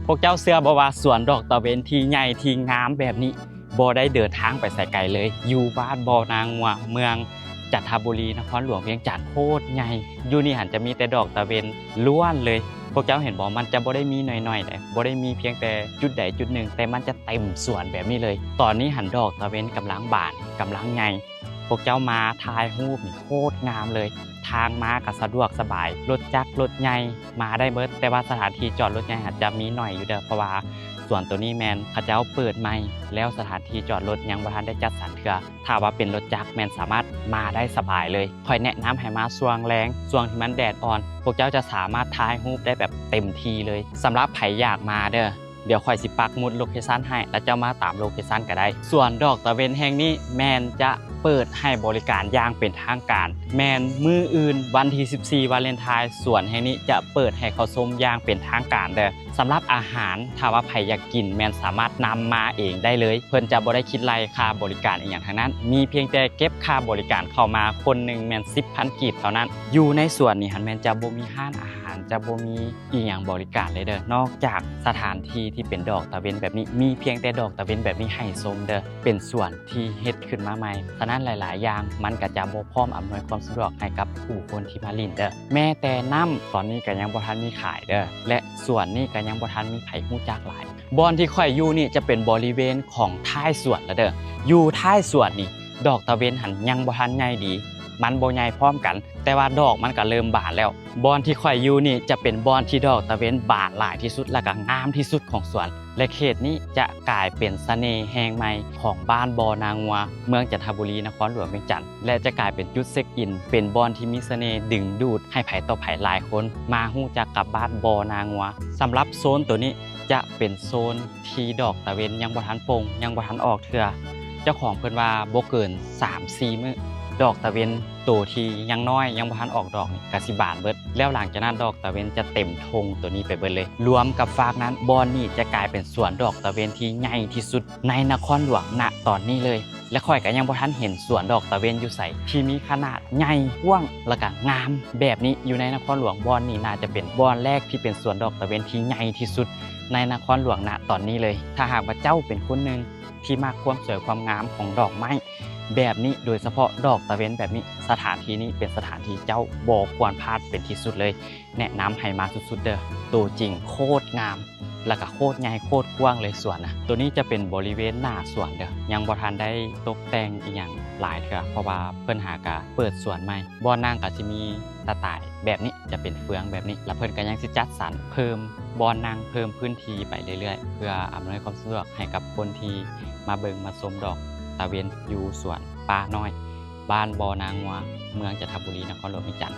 ພວກເຈົ້າເຊື່ອບໍ່ວ່າສວນດອກຕາເວັນທີ່ໃຫຍ່ທີ່ງາມແບບນີ້ ບໍ່ໄດ້ເດີນທາງໄປໃສໄກເລີຍ, ຢູ່ບ້ານບໍ່ນາງົວ ເມືອງຈັນທະບູລີ ນະຄອນຫຼວງວຽງຈັນ. ໂຄດໃຫຍ່. ຢູ່ນີ້ຫັ້ນຈະມີແຕ່ດອກຕາເວັນລ້ວນເລີຍ. ພວກເຈົ້າເຫັນບໍ່? ມັນຈະບໍ່ໄດ້ມີໜ້ອຍໆໃດ, ບໍ່ໄດ້ມີພຽງແຕ່ຈຸດໃດຈຸດໜຶ່ງ, ແຕ່ມັນຈະເຕັມສວນແບບນີ້ເລີຍ. ຕອນນີ້ຫັ້ນດອກຕາເວັນກຳລັງບານ, ກຳລັງໃຫຍ່. ພວກເຈົ້າມາຖ່າຍຮູບນີ້ໂຄດງາມເລີຍ. ທາງມາກໍສະດວກສະບາຍ, ລົດຈັກລົດໃຫຍ່ມາໄດ້ເບິດ, ແຕ່ວ່າສະຖານທີ່ຈອດລົດໃຫຍ່ອາດຈະມີໜ້ອຍຢູ່ເດີ້, ເພາະວ່າສວນໂຕນີ້ແມ່ນເຂົາເຈົ້າເປີດໃໝ່, ແລ້ວສະຖານທີ່ຈອດລົດຍັງບໍ່ທັນໄດ້ຈັດສັນເທື່ອ. ຖ້າວ່າເປັນລົດຈັກແມ່ນສາມາດມາໄດ້ສະບາຍເລີຍ. ຂ້ອຍແນະນຳໃຫ້ມາຊ່ວງແລງ, ຊ່ວງທີ່ມັນແດດອ່ອນ, ພວກເຈົ້າຈະສາມາດຖ່າຍຮູບໄດ້ແບບເຕັມທີ່ເລີຍ. ສຳລັບໃຜຢາກມາເດີ້, ດຽວຂ້ອຍຊິປັກໝຸດໂລເຄຊັນໃຫ້ ແລ້ວເຈົ້າມາຕາມໂລເຄຊັນກໍໄດ້. ສວນດອກຕາເວັນແຫ່ງນີ້ແມ່ນຈະເປີດໃຫ້ບໍລິການຢ່າງເປັນທາງການ, ແມ່ນມື້ອື່ນວັນທີສິບສີ່ວາເລັນທາຍ ສວນແຫ່ງນີ້ຈະເປີດໃຫ້ເຂົ້າຊົມຢ່າງເປັນທາງການເດີ້. ສຳລັບອາຫານ ຖ້າວ່າໃຜຢາກກິນແມ່ນສາມາດນຳມາເອງໄດ້ເລີຍ, ເພິ່ນຈະບໍ່ໄດ້ຄິດໄລ່ຄ່າບໍລິການອີ່ຫຍັງທັງນັ້ນ, ມີພຽງແຕ່ເກັບຄ່າບໍລິການເຂົ້າມາຄົນໜຶ່ງແມ່ນສິບພັນກີບເທົ່ານັ້ນ. ຢູ່ໃນສວນນີ້ຫັ້ນແມ່ນຈະບໍ່ມີຮ້ານອາຫານ, ຈະບໍ່ມີ ອີ່ຫຍັງບໍລິການເລີຍເດີ້, ນອກຈາກສະຖານທີ່ທີ່ເປັນດອກຕາເວັນແບບນີ້, ມີພຽງແຕ່ດອກຕາເວັນແບບນີ້ໃຫ້ຊົມເດີ້. ເປັນສວນທີ່ເຮັດຂຶ້ນມາໃໝ່, ສະນັ້ນຫຼາຍໆຢ່າງມັນກໍຈະບໍ່ພ້ອມອຳນວຍຄວາມສະດວກໃຫ້ກັບຜູ້ຄົນທີ່ມາຫຼິ້ນເດີ້. ແມ້ແຕ່ນ້ຳຕອນນີ້ກໍຍັງບໍ່ທັນມີຂາຍເດີ້, ແລະ ສວນນີ້ກໍຍັງບໍ່ທັນມີໃຜຮູ້ຈັກຫຼາຍ. ບ່ອນທີ່ຂ້ອຍຢູ່ນີ້ຈະເປັນບໍລິເວນຂອງທ້າຍສວນລະເດີ້. ຢູ່ທ້າຍສວນນີ້ ດອກຕາເວັນຫັ້ນຍັງບໍ່ທັນໃຫຍ່ດີ, ມັນບໍ່ໃຫຍ່ພ້ອມກັນ, ແຕ່ວ່າດອກມັນກໍເລີ່ມບານແລ້ວ. ບ່ອນທີ່ຂ້ອຍຢູ່ນີ້ຈະເປັນບ່ອນທີ່ດອກຕາເວັນບານຫຼາຍທີ່ສຸດ ແລະ ກໍງາມທີ່ສຸດຂອງສວນ, ແລະ ເຂດນີ້ຈະກາຍເປັນສະເໜ່ແຫ່ງໃໝ່ຂອງບ້ານບໍ່ນາງົວ ເມືອງຈັນທະບູລີ ນະຄອນຫຼວງວຽງຈັນ, ແລະ ຈະກາຍເປັນຈຸດເຊັກອິນ, ເປັນບ່ອນທີ່ມີສະເໜ່ດຶງດູດໃຫ້ໃຜຕໍ່ໃຜຫຼາຍຄົນມາຮູ້ຈັກກັບບ້ານບໍ່ນາງົວ. ສຳລັບໂຊນໂຕນີ້ຈະເປັນໂຊນ ທີ່ດອກຕາເວັນຍັງບໍ່ທັນປົ່ງ, ຍັງບໍ່ທັນອອກເທື່ອ. ເຈົ້າຂອງເພິ່ນວ່າບໍ່ເກີນສາມສີ່ມື້, ດອກຕາເວັນໂຕທີ່ຍັງນ້ອຍ ຍັງບໍ່ທັນອອກດອກນີ້ກໍຊິບານເບິດ, ແລ້ວຫຼັງຈາກນັ້ນດອກຕາເວັນຈະເຕັມທົ່ງໂຕນີ້ໄປເບິດເລີຍ. ລວມກັບຟາກນັ້ນ, ບ່ອນນີ້ຈະກາຍເປັນສວນດອກຕາເວັນທີ່ໃຫຍ່ທີ່ສຸດໃນນະຄອນຫຼວງນະຕອນນີ້ເລີຍ. ແລະ ຂ້ອຍກໍຍັງບໍ່ທັນເຫັນສວນດອກຕາເວັນຢູ່ໃສທີ່ມີຂະໜາດໃຫຍ່ກວ້າງ ແລະ ກະງາມແບບນີ້ຢູ່ໃນນະຄອນຫຼວງ. ບ່ອນນີ້ໜ້າຈະເປັນບ່ອນແລກທີ່ເປັນສວນດອກຕາເວັນທີ່ໃຫຍ່ທີ່ສຸດໃນນະຄອນຫຼວງນະຕອນນີ້ເລີຍ. ຖ້າຫາກວ່າເຈົ້າເປັນຄົນໜຶ່ງທີ່ມັກຄວາມສວຍຄວາມງາມຂອງດອກໄມ້ແບບນີ້, ໂດຍສະເພາະດອກຕາເວັນແບບນີ້, ສະຖານທີ່ນີ້ເປັນສະຖານທີ່ເຈົ້າບໍ່ຄວນພາດເປັນທີ່ສຸດເລີຍ. ແນະນຳໃຫ້ມາສຸດໆເດີ້. ໂຕຈິງໂຄດງາມ ແລ້ວກະໂຄດໃຫຍ່ໂຄດກວ້າງເລີຍສວນນະ. ໂຕນີ້ຈະເປັນບໍລິເວນໜ້າສວນເດີ້, ຍັງບໍ່ທັນໄດ້ຕົກແຕ່ງອີ່ຫຍັງຫຼາຍເທື່ອ, ເພາະວ່າເພິ່ນຫາກະເປີດສວນໃໝ່. ບ່ອນນັ່ງກະຊິມີສະໄຕແບບນີ້, ຈະເປັນເຟືອງແບບນີ້, ແລ້ວເພິ່ນກະຍັງຊິຈັດສັນເພີ່ມບ່ອນນັ່ງ, ເພີ່ມພື້ນທີ່ໄປເລື້ອຍໆ ເພື່ອອຳນວຍຄວາມສະດວກໃຫ້ກັບຄົນທີ່ມາເບິ່ງມາຊົມດອກຕາເວັນຢູ່ສວນປ່ານ້ອຍ ບ້ານບໍ່ນາງົວ ເມືອງຈັນທະບູລີ ນະຄອນຫຼວງວຽງຈັນ.